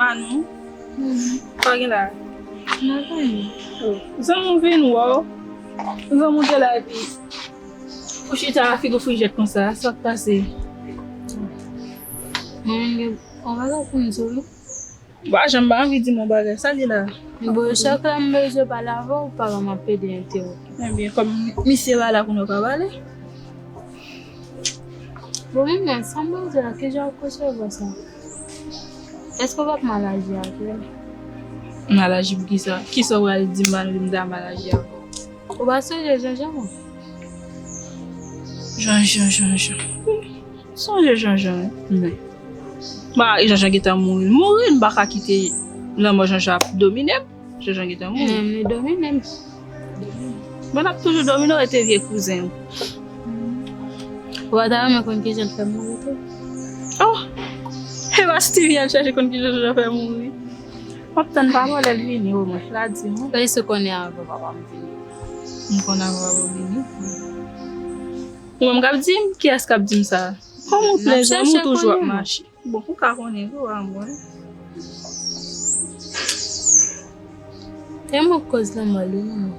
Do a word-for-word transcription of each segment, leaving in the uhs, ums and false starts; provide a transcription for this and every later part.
Anou, pa gen la. Zanmi w vin wè w. Zanmi w te la epi ou chita figi w frijèt konsa, sa k pase? Mwen menm gen yon bagay pou m di w wi. Bon, jan m pa anvi di m yon bagay, sa li la? Bon, chak lè m bezwen pale avè w, paran m ap pede entewonp. Ebyen, kòm misye pa la kounye a, w pa pale? Bon, mwen menm, sa m bezwen la, kijan w konsevwa sa? Èske w p ap mal aji avè m? Mal aji pou kisa? Kisa w pral di m, Manouli, m ta mal aji avè w? Ou pa sonje Jean Jean, non? Jean Jean, Jean Jean. M sonje Jean Jean, wi. Men. Mari Jean Jean gentan mouri. L mouri, m pa ka kite lanmò Jean Jean ap domine m. Jean Jean gentan mouri. Men, men domine m. Bon, l ap toujou domine w, rete vye kouzen w. Ou pa ta renmen konn kijan l fè mouri tou? Oh! E pa Steevie al chèche konn kijan Jean Jean fè mouri. M ap tann papa w lè l vini, omwen. L a di m, wi. Èske w konnen avan papa m vini? M konnen avan papa w vini. Ou menm k ap di m? Kiyès k ap di m sa? Kòm ou plen zanmi w toujou ap mache. Bon, ou ka konnen tou, a mwen. E mwen k koz lanmò l wi, manman.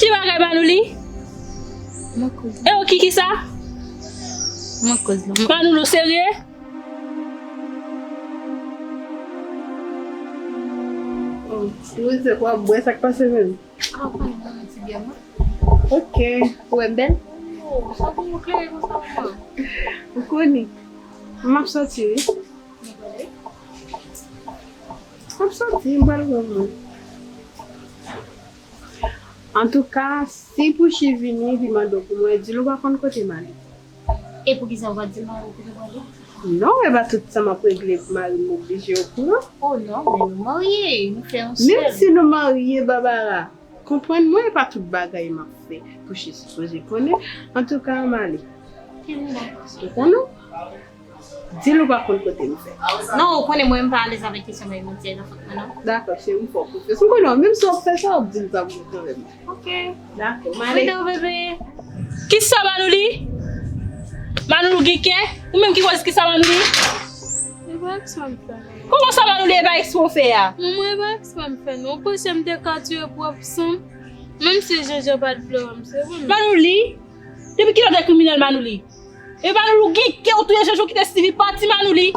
Ki bagay, Manouli? Mwen k koz. E ou ki, ki sa? Mwen k koz lanmò. Manouli, ou serye? Oh, ou se kwa bwè, sa k pase menm? Ah, ou konnen mwen ti byen mwen. Ok. Ou wè m bèl? Oh, sa pou ou klere konsa, manman. Ou konnen. M ap soti, wi. M ap soti, m pral pran mwen. Antouka, si Pouchi vini, li mande w pou mwen, di l ou pa konn kote m ale. E poukisa ou pa di mari w kote w prale? Non, e pa tout sa m ap regle pou mari m oblije okouran. Oh non, men nou marye, nou fè yon sèl. Menm si nou marye, Babara, konprann mwen, e pa tout bagay m ap fè Pouchi sipoze konnen. Antouka, m ale. Ou konnen? Di l ou pa konn kote m fè. Non, ou konnen mwen, m pa alèz avèk kesyon bay manti a nan fòt mwen, non. Dakò, cheri, m fè w konfyans. M konnen w, menm si w ap fè sa, w ap di l sa pou mwen kanmenm. Ok. Dakò, m ale. Mwen tou, bebe. Kisa, Manouli? Manouli, ou gen kè? Ou menm ki koz kisa, Manouli? E pa eksprè m fè, non. Kòman sa, Manouli, e pa eksprè w fè a? Manman, e pa eksprè m fè, non. Ou panse m te ka tiye pwòp san m? Menm si Jean Jean pa t vle wè m, se vre, men. Manouli? Depi kilè w te kriminèl, Manouli? E Manouli, ou gen kè w touye Jean Jean, ou kite Steevie pati, Manouli?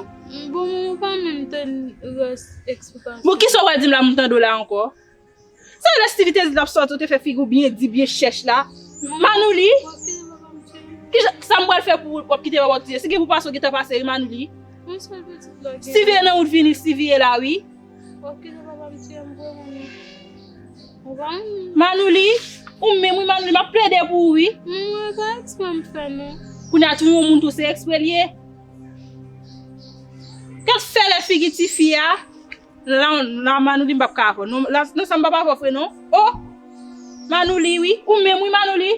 Bon, manman, pa menm tann rès eksplikasyon. Bon, kisa w pral di m la, m tande w la ankò? Sa w lè Steevie te di l ap sòti, ou te fè figi w byen di, byen chèch la. Manouli? Kijan, sa m pral fè pou w ap kite papa w touye? Si gen pou pase, w gentan pase, wi, Manouli. Steevie nan wout vini, Steevie ye la, wi. Manouli, ou menm, wi, Manouli, m ap plede pou ou, wi. Kounye a, tou yon moun tou, se eksprè l ye. Gad fè lè figi tifi a. La, la, Manouli, m p ap ka avè w. Non, la, non, sa m p ap avè w vre, non. Oh! Manouli, wi. Ou menm, wi, Manouli.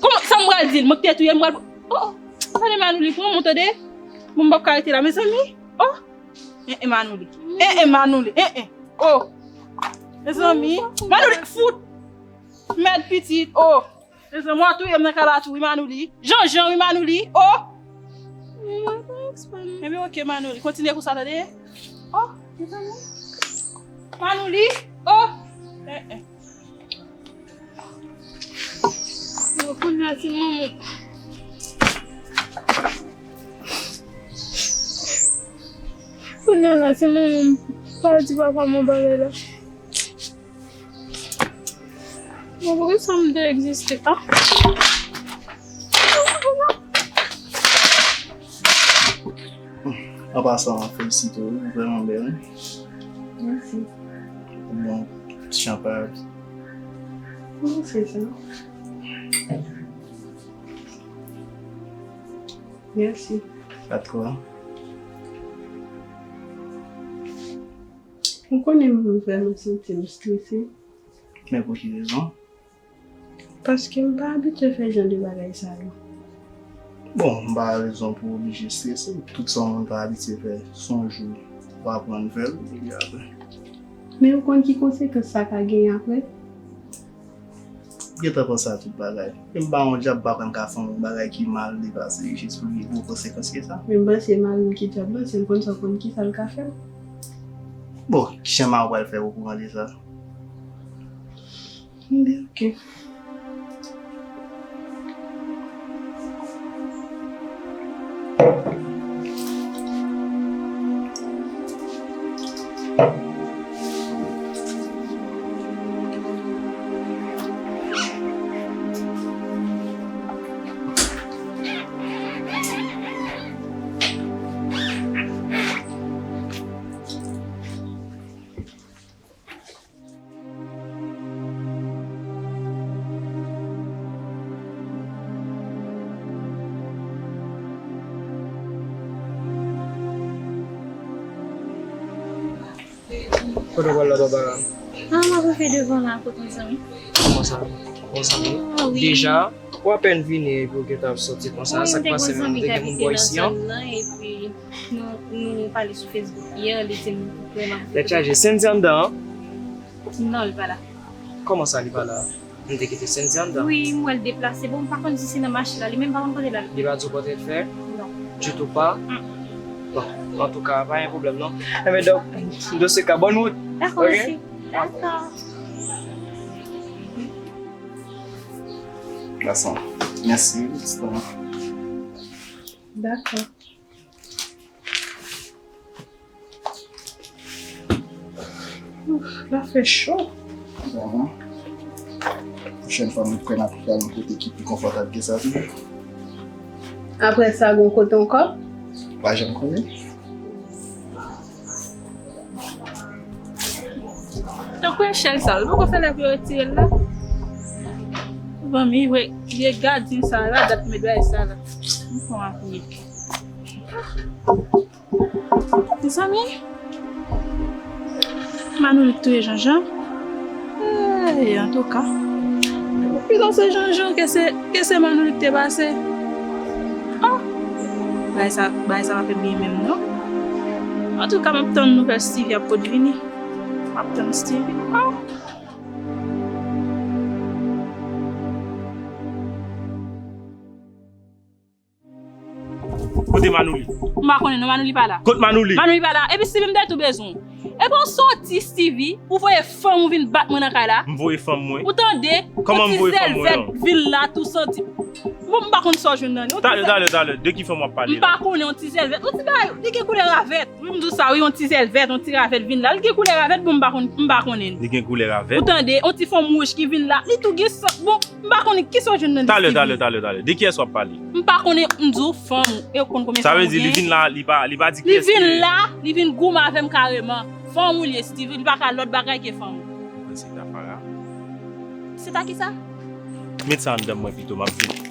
Kòman, sa m pral di l? Mwen ki te touye l, m pral, oh! Tande, Manouli, pran mwen, tande. Bon, m p ap ka rete la, mezanmi. Oh! Eh, eh, Manouli. Eh, eh, Manouli. Eh, eh. Oh! Mezanmi. Manouli, fout! Mèd pitit, oh! Mezanmi, w ap touye m nan kay la tou, wi, Manouli. Jean Jean, wi, Manouli. Oh! Manman, pa eksprè, non. Ebyen, ok, Manouli. Kontinye konsa, tande. Oh, mezanmi. Manouli. Oh! Eh, eh. Bon, kounye a, se manman. Kounye a la, se manman m pa di papa m yon bagay la. Bon, poukisa m te egziste? Ah. An pasan, mwen felisite w, ou vrèman bèl, wi. Mèsi. Ou bon, ti chanpay. Mwen fè sa. Mèsi. Pa t kwa. Ou konnen m vrèman santi m strese. Men pou ki rezon? Paske m pa abitye fè jan de bagay sa yo. Bon, m pa wè rezon pou w oblije strese. Tout sa yon moun pa abitye fè, se yon jou w aprann fè l, epi apre. Men ou konn ki konsekans sa ka genyen apre? Gentan panse a tout bagay. E m pa yon dyab, pa kwè m ka fè yon bagay ki mal depase jis pou li gen gwo konsekans ke sa. Men m panse mal ki dyab la, si l konn sa, konn ki sa l ka fè m. Bon, kijan m a pral fè okouran de sa? Byen, ok. Kote w pral la, Barbara? Ah, m ap rive devan la, kote w zanmi. Kòman sa? Bon zanmi? Ah, wi. Deja, ou apèn vini epi w gentan ap soti konsa. Wi, sa k pase menm? Te gen moun bò isi an? Nan zòn nan, epi nou, nou pale sou Facebook yè, li di m pou kwè m ap... Tèt chaje, Sendy anndan an? Non, li pa la. Kòman sa, li pa la? M te kite Sendy anndan. Wi, m wè l deplase. Bon, m pa konn si se nan mache la. Li menm pa konn kote l al. Li pa di w pòtre l fè? Non. Ditou pa? Mm. Bon, antouka, pa gen pwoblèm non. Enben, donk, dans ce cas, bonne route. Dakò, ok? Mèsi. Dakò. Gason, mèsi, Stan. Dakò. Ouf, la fè cho. Bon. Pwochèn fwa, mwen kwè n ap pral yon kote ki pi konfòtab ke sa tou. Apre sa, gon kote ankò? Pa janm konnen. Tankou echèl sa, ou poko fè lè pou yo retire l la? Ban m vye gadyen sa la, dat m met bagay sa la. M pran apye. Mezanmi, Manoulik touye Janjan. Ey, antouka, pito se Janjan ke se, ke se Manoulik te pase. Oh, bagay sa, bagay sa pa fè byen menm non. Antouka, m ap tann nouvèl Steevie ap pot vini. M ap tann Steevie. Oh. Kote Manoulik? M pa konnen non, Manoulik pa la. Kot Manoulik? Manoulik pa la. Epi Steevie, m te tou bezwen w. Epi w soti, Steevie, ou voye fanm ou vin bat mwen nan kay la. M voye fanm mwen? Ou tande? Kòman m voye fanm mwen non? Yon ti zèlvèt vin la tou soti. Bon, m pa konn sa w jwenn nan li. Talè, talè, talè. De ki fanm w ap pale la? M pa konnen, yon ti zèlvèt. Yon ti bagay, li gen koulè ravèt. Wi, m di w sa, wi, yon ti zèlvèt, yon ti ravèt vin la. Li gen koulè ravèt, bon, m pa konn, m pa konnen. Li gen koulè ravèt? Ou tande, yon ti fanm wouj ki vin la. Li tou gen san. Bon, m pa konnen kisa w jwenn nan li. Talè, talè, talè, talè. De kiyès w ap pale? M pa konnen, m di w fanm ou, e w konn konbyen fanm ou genyen. Sa vle di li vin la, li pa, li pa di kiyès li ye? Li vin la, li vin goumen avè m kareman. Fanm ou li ye, Steevie, li pa ka lòt bagay ke fanm ou. Mwen se ta Farah. Se ta kisa? Met sa anndan mwen pito, m ap vini.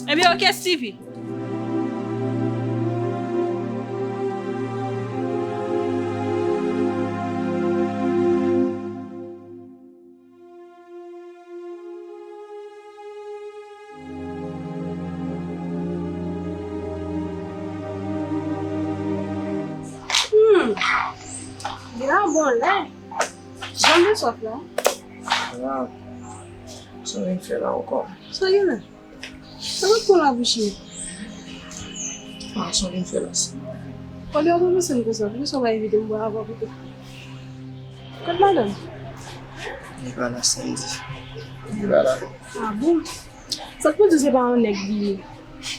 Ebyen, oke, Steevie. Hmm. Gen yon bon lè. Jan de sòf la. Sa w vin fè la ankò? Sa gen la? Sa w ap pran la bouch li? Ah, sa w vin fè la, se. Olye w pa panse m konsa, poukisa w pa envite m bwè avè w pito? Kot madanm? Li pa la, Sandy. Li pa la. Ah bon? Sa t pou di se pa yon nèg vini.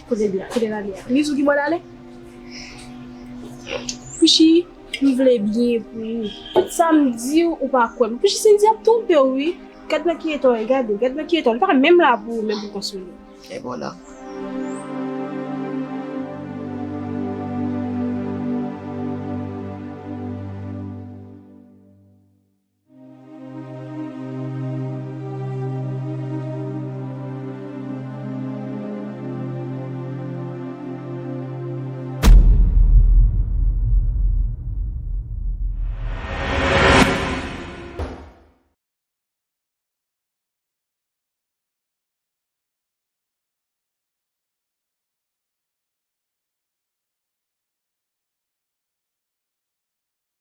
Kote l ye a? Kote l ale a? Li di w ki bò l ale? Pouchi, m vle byen pou ou. Tout sa m di w, ou pa kwè m. Pouchi, Sandy ap twonpe w, wi. Gad nan ki eta w ye, gade, gad nan ki eta w ye. Li pa menm la pou ou, menm pou konsole w. E bon la.